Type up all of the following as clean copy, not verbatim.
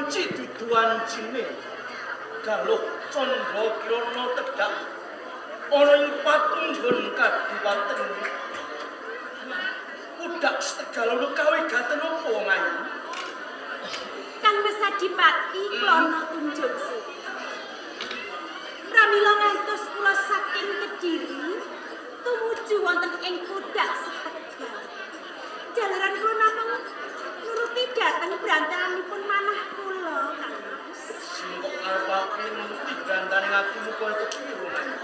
Wanci dudu wancine Galuh Candra Kirana tedhak ana ing patunggon kadipaten. Pudak Setegalono kawigaten apa wong ayu? Kang Mas Adipati Klono Tunjung Seta. Pramila ngantos kula saking Kediri tumuju wonten ing Pudak Setegal. Jalaran kula namung nuruti dhateng brantanipun manah kula, Kang Mas. Sing kok karepake nuruti brantane atimu kaya kepiye wong ayu?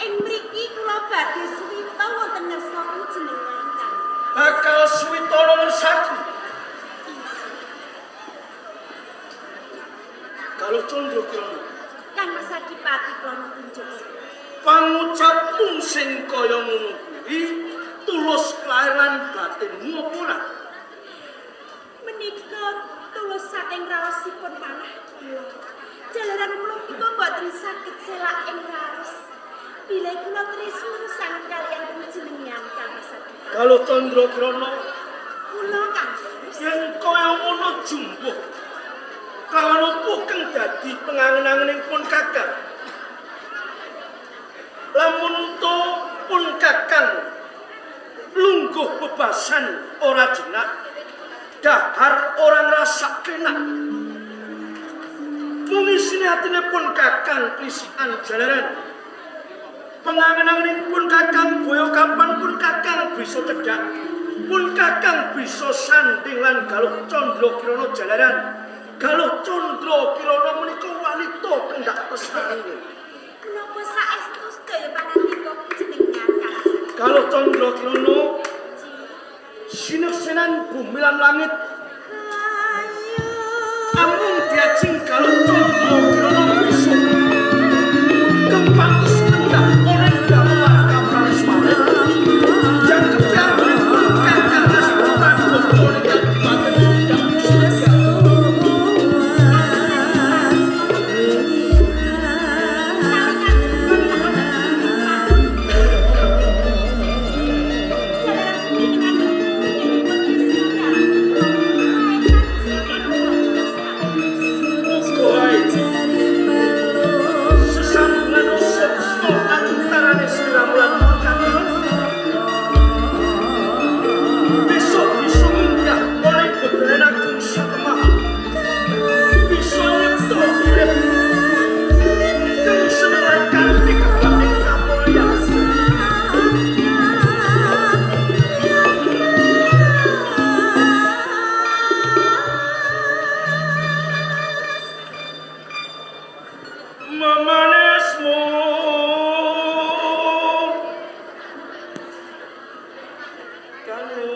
Ing mriki kula badhe suwita wonten ngersa panjenengan, Kang. Bakal suwita ngersaku. Galuh Candra Kirana, Kang Mas Adipati Klono Tunjung Seta. Pangucapmu sing kaya ngono kuwi tulus lair lan batinmu apa ora? Menika tulus saking raosipun manah kula. Jalaran kula menika mboten saged selak ing raos. Bilih kula tresna sanget kaliyan panjenengan, Kang Mas Adipati. Galuh Candra Kirana, Kula, Kang Mas. Yen kaya ngono jumbuh kelawan opo kang dadi pengangen-angening pun kakang? Lamun to pun kakang lungguh bebasan ora jenak, dahar ora ngrasake enak. Mung isine atine pun kakang klisikan jalaran. Pengangen-angening pun kakang boyo kapan pun kakang bisa cedhak, pun kakang bisa sanding lan Galuh Candra Kirana jalaran. Galuh Candra Kirana menika wanita kang dak tresnani. Menapa saestu sedaya pangantika panjenengan, Kang Mas Adipati? Galuh Candra Kirana sineksenan bumi lan langit amung diajeng Galuh Candra Kirana bisa kang pantes nenggah ana ing dalem warga Praneswara. Jangkep pun kakang Asma Pragoto ing Kadipaten Pudak Setegal. Muga wae sesambungan rasa tresna antarane sliramu lan kakang besok bisa munggah oleh bebrayan agung satemah, bisa nyipta urip kang seneng lan kanthi kebak ing kamulyan. Memanesmu kanu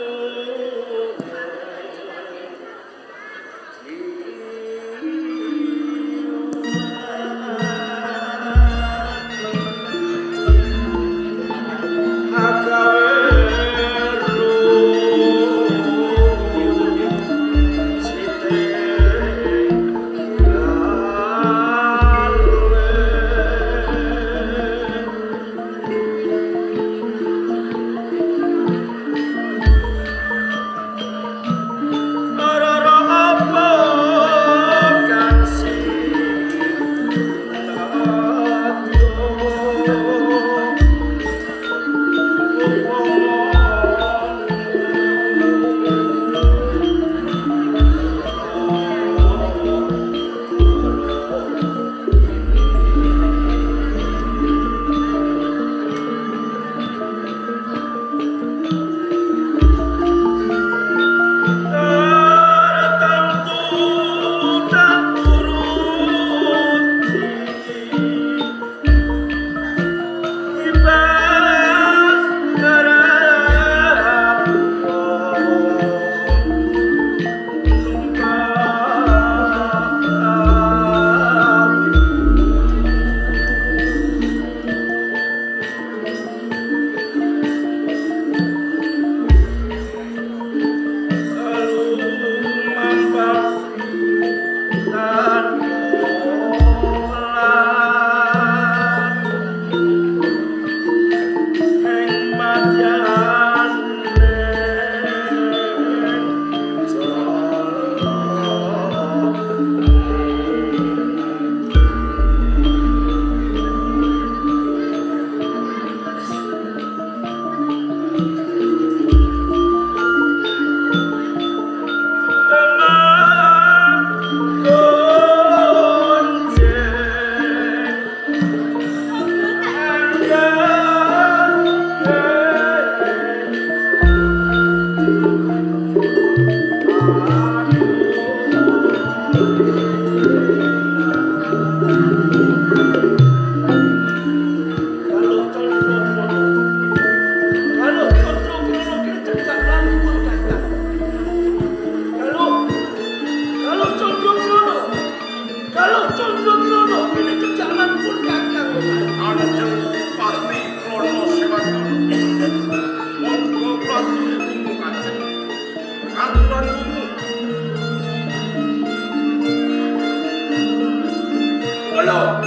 Melo.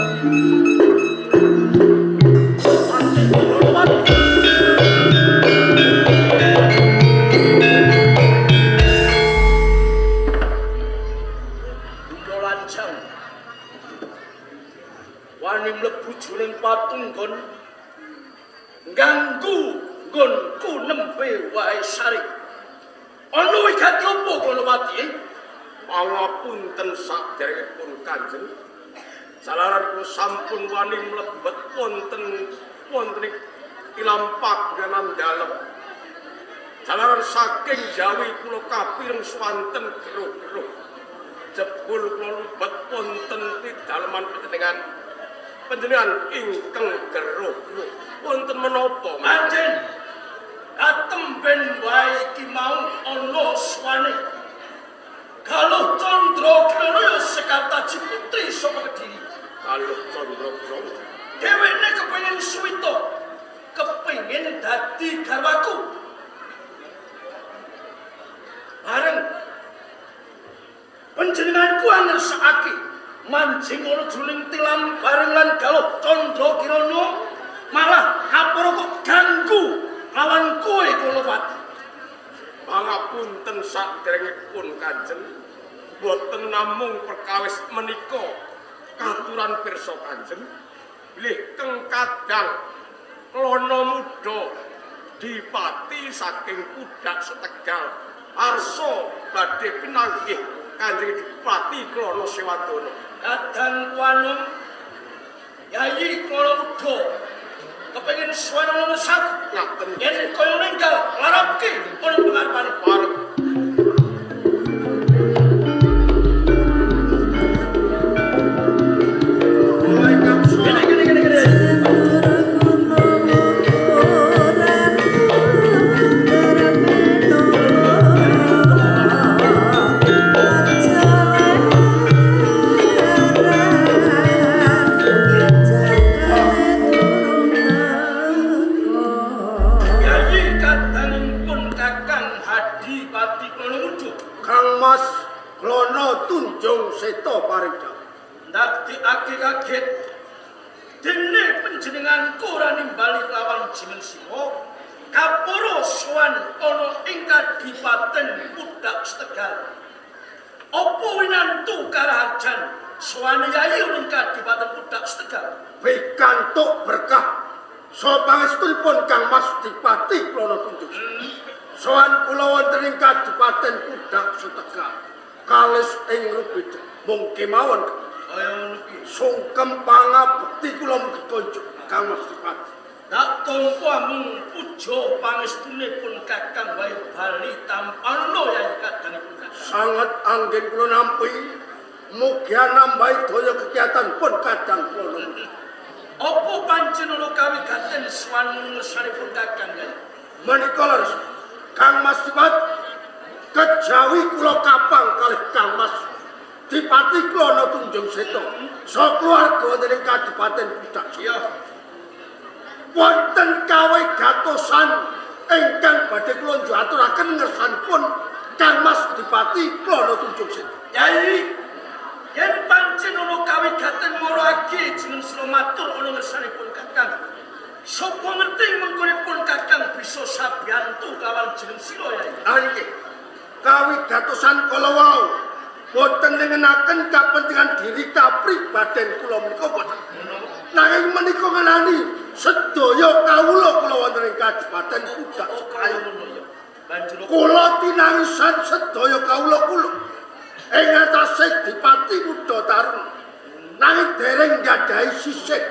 Pati Kula lancang. Wani mlebu jroning patunggon ngganggu nggonku nembe wae sari. Ana wigati apa Klonowati? Pangapunten saderengipun Kanjeng. Jalaran kula sampun wani mlebet wonten wonten tilam pagunan dalem. Jalaran saking jawi kula kapireng swanten geruh-geruh. Jebul kula mlebet wonten pidaleman panjenengan. Panjenengan ingkang geruh-geruh wonten menapa? Pancen katemben wae iki mau ana swane. Galuh Candra Kirana Sekartaji putri saka Kediri. Galuh Candra Kirana. Dheweke kepengin suwita, kepengin dadi garwaku. Bareng panjenenganku ngersakake manjing ana jroning tilam bareng lan Galuh Candra Kirana malah kapara kok ganggu lawan kowe Klonowati. Pangapunten saderengipun Kanjeng, boten namung perkawis menika katuran pirsa Kanjeng, bilih keng kadang klono muda dipati saking Pudak Setegal arsa badhe pinanggih Kanjeng Dipati Klono Sewandana. Kadang kuanum Yayi Klono Muda kepengin suwana ngesak Ngaten yen kaya ninggal larapke ana pengarepane pareng. Kene kene kene kene. Yayi kadangipun Kakang Hadipati Klono Muda Kang Mas Klono Tunjung Seta paring dawuh. ndadekake kaget dene panjenenganku ora nimbali lawan Jeneng Sira kapara sowan ana ing kadipaten Pudak Setegal. Apa winantu karaharjan sowan Yayi ing kadipaten Pudak Setegal? Pikantuk berkah saha pangestunipun Kang Mas Dipati Klono Tunjung. Sowan kula wonten ing kadipaten Pudak Setegal. Kalis ing rubeda mung kemawon Kaya ngono ki. sungkem pangabekti kula mugi konjuk Kang Mas Dipati. Tak tampa mung puja pangestune pun Kakang wae bali tampana Yayi kadangipun Kakang. Sanget anggen kula nampi mugi nambahi daya kegiatan pun kadang kula. Apa pancen ana kawigaten sowan ngersanipun Kakang Yayi? Menika leres Kang Mas Dipati kejawi kula kapang kalih Kang Mas Dipati Klono Tunjung Seta saha keluarga wonten ing Kadipaten Pudak. Iya. Wonten kawigatosan ingkang badhe kula aturaken ngersanipun Kang Mas Dipati Klono Tunjung Seta. Yayi, yen pancen ana kawigaten marake jeneng sira matur ana ngersanipun Kakang. Sapa ngerti mengkonipun Kakang bisa sabiyantu kawan jeneng sira Yayi? Ah nggih. Kawigatosan kala wau boten nengenaken kapentingan diri kapribaden kula menika boten. Nanging menika ngenani sedaya kawula kula wonten ing Kadipaten Pudak Oh, kaya ngono ya. Banjur Kula tinangisan sedaya kawula kula ing atase Dipati Muda Taruna. Nanging dereng nggadahi sisih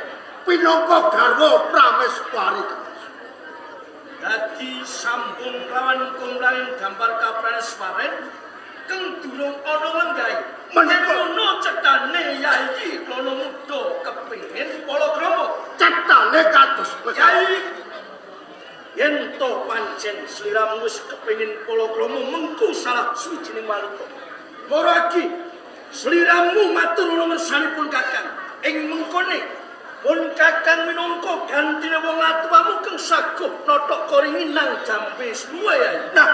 pinangka garwa prameswari. Dadi sambung lawan kumlaning gambar kapraneswaren keng durung ana lenggahe. Menika- Yen ngono cetane Yayi Klono Muda kepengin palakrama. Cetane kados Yayi, yen to pancen sliramu wis kepengin palakrama mengku salah suwijining wanita. Maragi sliramu matur ana ngersanipun Kakang. Ing mengkone pun Kakang minangka gantine wong atuwamu kang saguh nothok koringi nang jambe suwe Yayi. Nah,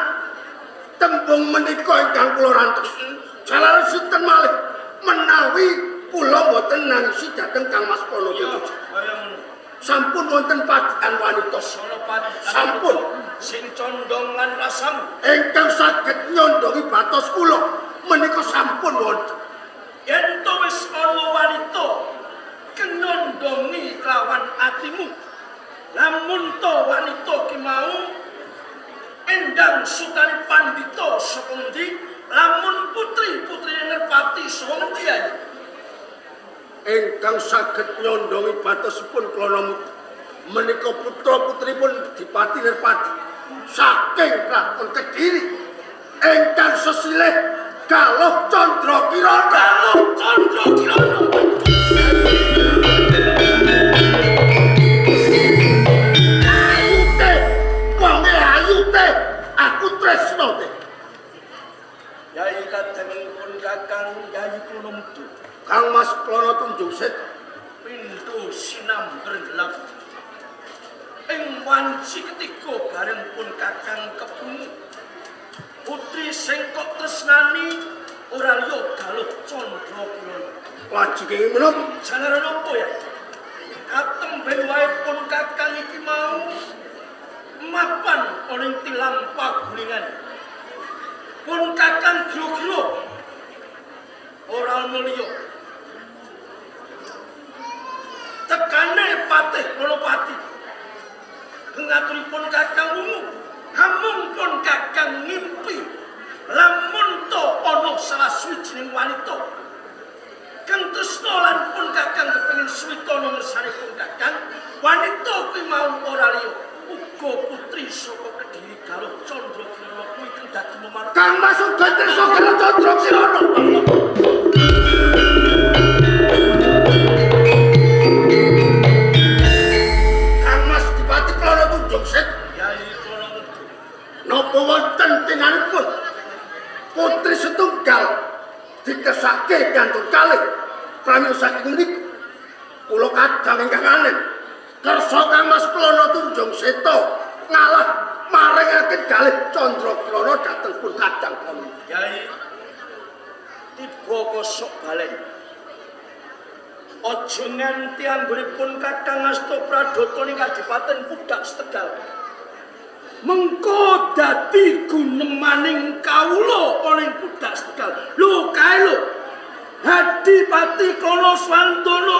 tembung menika ingkang kula rantos. Jalaran sinten malih menawi Kula mboten nangisi dhateng Kang Mas Klono Tunjung. Sampun wonten padian wanita. Sampun sing condong lan rasamu ingkang saged nyondongi batos kula menika sampun wonten. Yen to wis ana wanita kenyondongi kelawan atimu, lamun to wanita ki mau endang sutane pandhita saka ngendi, lamun putri-putri Nerpati saka ngendi ae? Ingkang saged nyondongi batosipun Klono Muda menika putra-putripun Dipati Nerpati saking Kraton Kediri ingkang sesilih Galuh Candra Kirana. Galuh Candra Kirana. Ayu teh, wonge ayu teh, aku tresno teh. Yai kadangipun Kakang Yai Klono Muda. Kang Mas Klono Tunjung Seta pindho sinamber gelap ing wanci ketiga bareng pun Kakang kepungu putri sing kok tresnani ora liya Galuh Candra Kirana. Lajeng menapa? Jalaran apa ya? Katemben wae pun Kakang iki mau mapan ana ing tilang pagulingan. Pun Kakang gro-gro ora ana liya. Tekane Patih Monopati ngaturipun Kakang wungu, hamung pun Kakang ngimpi lamun to ana salah suwijining wanita kang tresna lan pun Kakang kepengin suwitana ngersane pun Kakang, wanita kuwi mau ora liya uga putri saka Kediri Galuh Candra Kirana kuwi kang dadi memarang. Kang Mas uga tresna Galuh Candra Kirana. Kang Mas Dipati Klono Tunjung Seta. Yai Klono Muda. Napa wonten tinganipun putri setunggal dikesake kantun kalih pramila saking menika kula kadang ingkang anen kersa Kang Mas Klono Tunjung Seta ngalah maringaken Galih Candra Kirana dhateng pun kadang kula. Yai tiba kosok balen. Aja nganti anggonipun Kakang Asta Pradata ning Kadipaten Pudak Setegal. Mengko dadi gunemaning kawula ana ing Pudak Setegal. Lho kae lho. Hadipati Klono Swandana,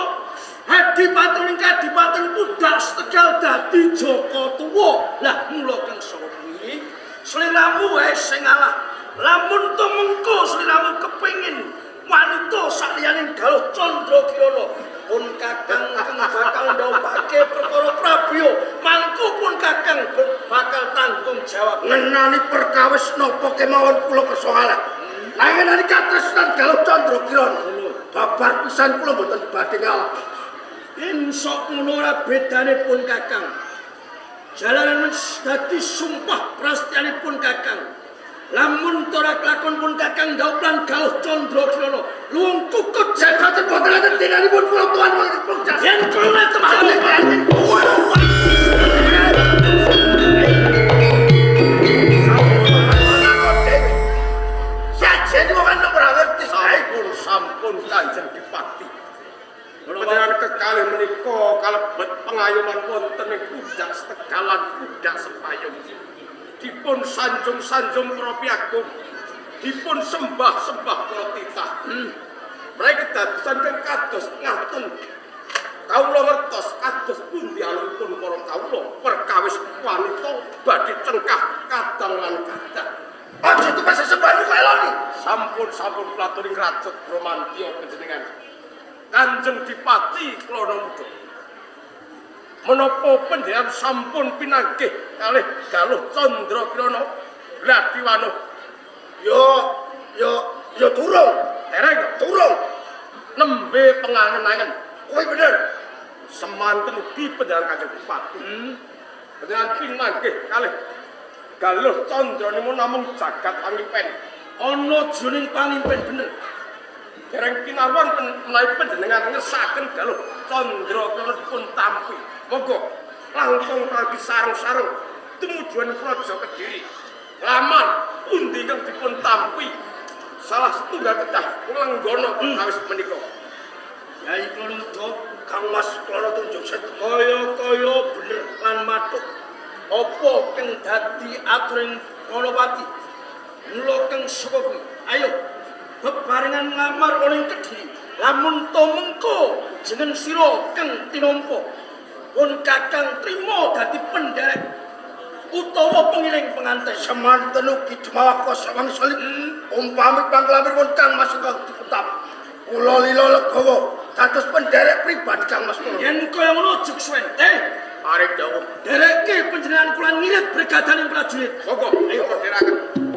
Hadipati ning Kadipaten Pudak Setegal dadi Jaka Tuwa. Lah mula kang saka kuwi sliramu wae sing ngalah. Lamun to mengko sliramu kepengin wanita saliyane Galuh Candra Kirana, pun Kakang kang bakal ndhawuhake perkara prabiya, mangko pun Kakang bakal tanggung jawab. Ngenani perkawis napa kemawon kula kersa ngalah. Nanging ngenani katresnan Galuh Candra Kirana, babar pisan kula mboten badhe ngalah. Yen sok ngono ora bedane pun Kakang. Jalaran wis dadi sumpah prasetyanipun Kakang. Lamun ora kelakon pun Kakang ndhawuh lan Galuh Candra Kirana luwung kukut jagate boten enten dinanipun kula tuan wonten pun yen kula temen. Sajene wong ora ngerti sampun Kanjeng Dipati. Panjenengan kekalih menika kalebet pengayoman wonten ing Pudak Setegalan Pudak Sepayung. Dipun sanjung-sanjung para piyagung, dipun sembah-sembah para titah. Mereka kedadosan kang kados ngaten. Kawula ngertos kados pundi alunipun para kawula perkawis wanita badhe cengkah kadang lan kadang. Aja tukas sesembahan kok eloni. Sampun-sampun kula aturi ngracut Brahmantya panjenengan. Kanjeng Dipati Klono Muda. Menapa panjenengan sampun pinanggih kalih Galuh Candra Kirana Gladiwano? Yo yo yo durung. Dereng durung. Nembe pengangen-angen. Kuwi bener. Semanten ugi panjenengan Kanjeng Dipati. Panjenengan pinanggih kalih Galuh Candra niku namung jagat pangimpen. Ana jroning pangimpen bener. Dereng kinarwan menawi panjenengan ngesaken Galuh Candra Kirana pun tampi. Monggo langkung pragi sareng-sareng tumujuan Praja Kediri. Laman pundi ingkang dipun tampi salah setunggal kedah nglenggana perkawis menika. Yai Klono Muda, Kang Mas Klono Tunjung Setu. Kaya-kaya bener lan matuk. Apa kang dadi aturing Ranapati? Mula kang saka kuwi, ayo bebarengan nglamar ana ing Kediri. Lamun to mengko jeneng sira kang tinampa, pun Kakang trima dadi penderek utawa pengiring pengantin. Semanten ugi jemawah kosawang solid. Umpami panglamiripun Kang Mas ingkang dipuntampi, kula lila legawa dados penderek pribadi Kang Mas kula. Yen kaya ngono jek suwente, Arep dawuh. Derekke panjenengan kula ngirit bregadaning prajurit. Monggo, ayo dherekaken.